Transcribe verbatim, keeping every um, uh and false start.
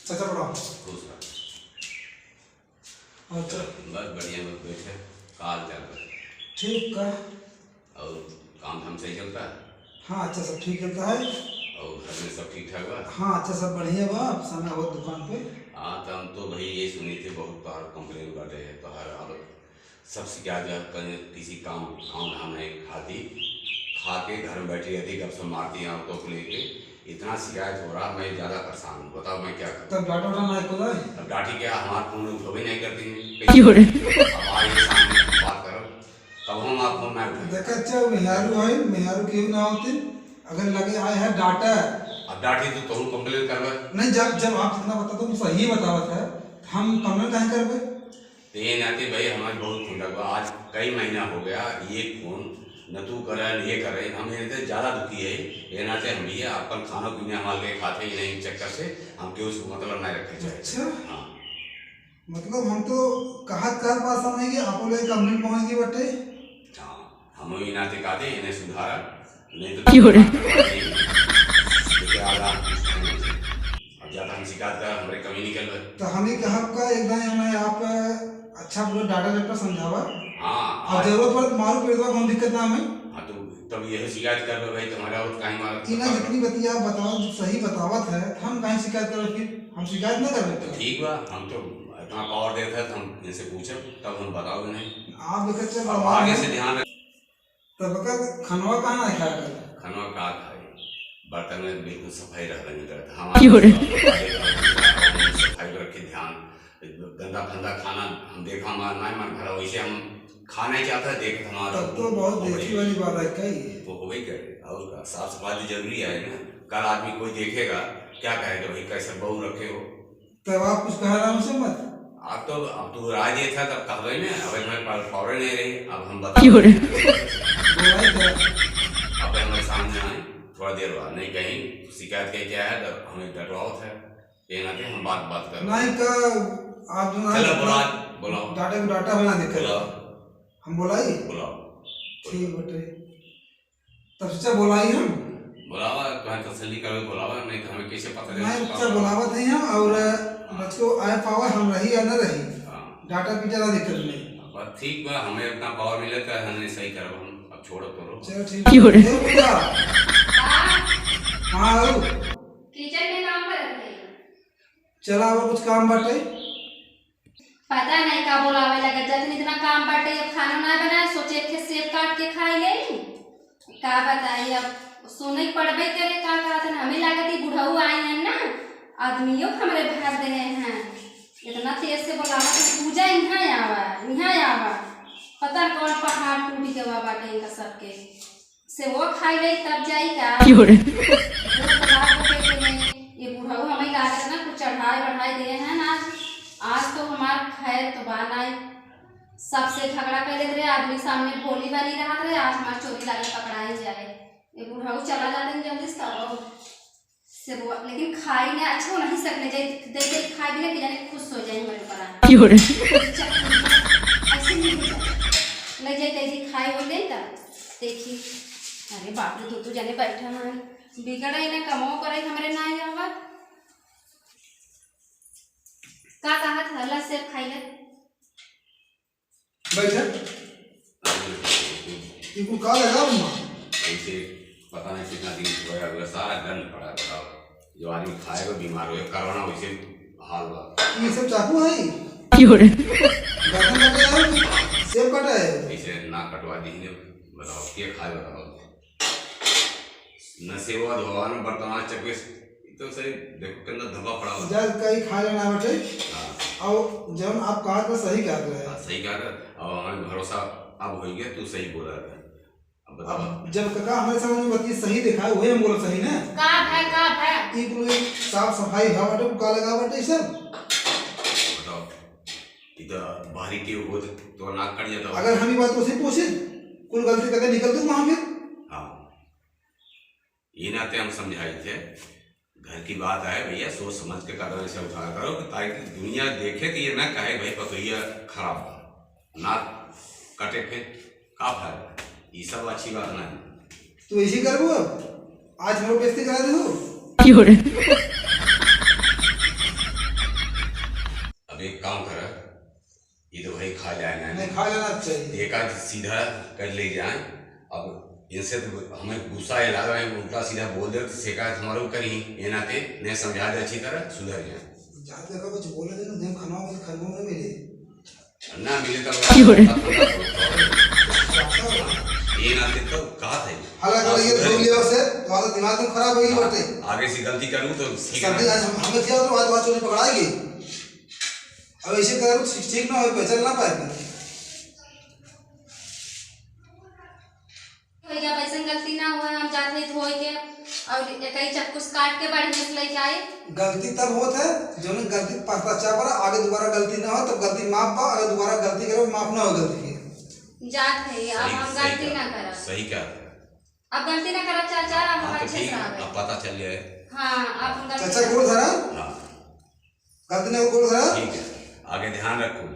चाचा प्रणाम। खुश रह। अच्छा। चल, बस बढ़िया, बस बैठे। का हाल चाल बा? ठीक का। और काम धाम सही चलता? हाँ, अच्छा, सब ठीक चलता है। और घर में सब ठीक ठाक बा? हाँ, अच्छा, सब बढ़िया बा। अब समय हो दुकान पे। हाँ, तो हम तो भाई ये सुनी थे, बहुत तोहार complain बाटे, तोहार अब सब शिकायत, जब कहीं किसी काम, काम धाम नहीं खाती, खा के घर में बैठी रहती, गपशप मारती हैं औरतों को लेके। इतना शिकायत हो रहा, मैं ज्यादा परेशान हूँ, बताओ मैं क्या करूँ? तब डांटो ना, ना को जाए। अब डांटी क्या, हमार फोन उठबे नहीं करती हैं। क्यों रे? अब आइए सामने बात करो, तब हम आप फोन ना उठाएं। देखा, अच्छा, मेहरारू है, मेहरारू क्यों ना होते, अगर लगे आए हैं डांटा। अब डांटी तो तुम complain करबे। नहीं, जब, जब आप जितना बता, तुम सही बतावत है, हम complain काहे करबे? तो ये नाते भाई हमारे बहुत खुंदक बा। आज कई महीना हो गया, ये फोन न तू करे, न ये करे, हम इनसे ज्यादा दुखी है। ये नाते हम भी अपन खाना पीना हमारे लिए खाते ही नहीं, चक्कर से हम क्यों उसको मतलब नहीं रखे चाहिए। अच्छा। हाँ। मतलब हम तो कहत कहत बात समझ गए, आप लोग complain पहुंच गई बटे। हाँ, हम भी नाते कहते इन्हें सुधारा, नहीं तो क्यों रे? देखिए, आधा अब ज्यादा हम शिकायत कर, हमरे कमी निकल गए। तो हम ही कहब का एकदम, यानी आप अच्छा पूरा डाटा लेटर समझावा। हाँ, और आज जरूरत पड़े तो मारू पीट दो, कौन दिक्कत ना हमें। हाँ, तो तब यह शिकायत कर भाई, तुम्हारा और काहे मारत ई ना, बताओ। जितनी बतिया आप बताओ, जो सही बतावत है, हम काहे शिकायत करो फिर? हम शिकायत ना करबे तो फिर। ठीक बा, हम तो इतना पावर देत है, तो हम इनसे पूछब, तब हम बताओ नहीं। आप देखत चल अब आगे से ध्यान रख। तब का खनवा कहाँ ना खाया करे? खनवा का खाई? बर्तन में बिल्कुल सफाई रहबे नहीं करत। हमारा क्यों रे? सफाई रखे ध्यान। गंदा फंदा खाना हम देखा, हमारा ना मन भरा, वैसे हम खाना ही चाहता है, देख हमारा तब तो बहुत वो देखी वाली बात है, कई? वो होबे करे। और का? साफ सफाई तो जरूरी है ना। कल आदमी कोई देखेगा, क्या कहेगा, "भाई, कैसे बहू रखे हो?" तब आप कुछ कहा ना उनसे मत। आप तो, अब तू राय दिए था, तब कहबे ना, अब हमारे पास पावर नहीं रही, अब हम बता क्यों रे? बोला ही था। अब हमारे सामने आए, थोड़ा देर बाद, नहीं कहीं शिकायत कहीं क्या है, तब हमें डटवाओ था। ये ना कि हम बात, बात कर। नहीं का, आप जो ना चलो, बुला, बुलाओ। डाटा को डाटा होना दिक्कत। बुलाओ। हम बोलाई? बुलाओ। ठीक बटे। तब से बोलाई हम। बुलावा, तुम्हें तसल्ली करवे, बुलावा, नहीं तो हमें कैसे पता चले? नहीं, अच्छा, बुलावत है हम, और हाँ। बच्चों आए पावा, हम रही या न रही। हाँ। डाटा की ज्यादा दिक्कत नहीं। अब ठीक बा, हमें इतना पावर मिले तो हमने सही करब हम, अब छोड़ो, करो। चलो, ठीक। क्यों रे? ए, पूजा। हाँ। कहाँ हो? किचन में काम करत है। चला, अब कुछ काम बाटे। पता नहीं का बोलावे लगा, जब इतना काम बाटे, अब खाना ना बनाए, सोचे एक ठे सेब काट के खाई ले। का बताई, अब सुने के पड़बे करे, का कहत हन, हमें लागत ई बुढ़ऊ आई हन ना, आदमियों के हमरे भर दे हैं। इतना तेज से बोलावत है, "पूजा, इहाँ आवा, इहाँ आवा।" पता न कौन पहाड़ टूट गवा बाटे इनका सबके। सेबवा खाई ले तब जाई का? क्यों रे? भूख खराब हो गई तुम्हें। ये बुढ़ऊ हमें लागत ना कुछ चढ़ाई बढ़ाई दे हैं ना। आज, आज तो हमार खैर तो बा नाई। सबसे झगड़ा कर लेत रहे, आदमी सामने भोली बनी रहत रहे, आज हमार चोरी लागत पकड़ाई जाए। ये बुढ़ऊ चला जाते हैं जल्दी से तब। सेबवा, लेकिन खाई ने अच्छो नहीं सकने, जाई, दे दे खाई भी ना कि जाने खुश हो जाए हमारे ऊपर आ। क्यों रे? ऐसे नहीं हो जाए। ले जाई, दे दी, खाई हो जाई तब। देखी, अरे बाप रे, दो दो जने बैठा हैं, बिगड़े ना, कमो करे, हमरे ना आवा। का कहत हला से खाई ले? बैठा। ये कुल का लगा हुआ? ऐसे पता नहीं कितना दिन हो गया, अगला सारा गंद पड़ा है, बताओ। जो आदमी खाएगा बीमार हो, कोरोना वैसे हाल हुआ। ये सब चाकू है? क्यों रे? गर्दन काटे हैं, सेब काटा है। ऐसे नाक कटवा दी ने, बताओ, के खाए, बताओ। न सेवा धोवा, न बर्तन, आज चकवे से, ये तो सही, देखो कितना धब्बा पड़ा हुआ। जब कहीं खा लेना बेटे। हाँ। और जब आप कहा तो सही कहा तो है। हाँ, सही कहा था। और हमें भरोसा अब हो गया, तू सही बोला था। अब बताओ। अब जब काका हमारे सामने बतिये सही देखा है, वही हम बोला सही ना। का है, का है? ई कुल साफ सफाई भा बाटे, का लगा बाटे ई सब? बताओ। ई तो बाहरी के हो तो, तो नाक कट जाता हो। अगर हम ई बात उसे पूछे, कुल गलती करके निकल दूँ वहाँ फिर? हाँ। ये नाते हम समझाई थे, घर की बात आए भैया, सोच समझ के कदम ऐसे उठाया करो कि ताकि दुनिया देखे कि ये ना कहे, "भाई, पतोहिया खराब बा, नाक कटे के का फायदा?" ये सब अच्छी बात ना है। तो ऐसे करबो, आज हमरो बेइज्जती करा देबो। क्यों रे? का सीधा कर ले जाए। अब इनसे तो हमें गुस्सा ये लगा है, उल्टा सीधा बोल दे तो शिकायत हमारे ऊपर करी। ये नाते नहीं समझा दे अच्छी तरह, सुधर जाए। जात देखो कुछ बोले थे ना, हम खाना में, खाना में मिले। ना मिले तब ये नाते तो कहा था ये। हालांकि हाँ, ये सुधर धो जाए। लिया उसे, तुम्हारा दिमाग तो खराब होगी हाँ, बटे। आगे से गलती करूँ तो ठीक है। सर्दी आज हम, हमें क्या हो तो आज, आज चोरी पकड़ाएगी। अब ऐसे करो, ठीक, ठीक ना हो, पहचान ना पाए। भैया, वैसन गलती ना हुआ, हम जात हई धोए के और एक ही चक्कू से काट के बढ़िया से लेके आए। गलती तब होत है, जौन गलती पश्चाताप करा, आगे दोबारा गलती ना हो, तब गलती माफ पा, अगर दोबारा गलती करो, माफ ना हो गलती के। जात है, अब सही, हम सही गलती कहा, ना करब। सही कहा। अब गलती ना करब चाचा, अब हम हाँ, तो अच्छे ठीक से है, रहब। अब पता चल जाए। हाँ, अब हम गलती चाचा ना गोड़ धरा? हाँ। गलती ना गोड़ धरा? ठीक है, आगे ध्यान रखो।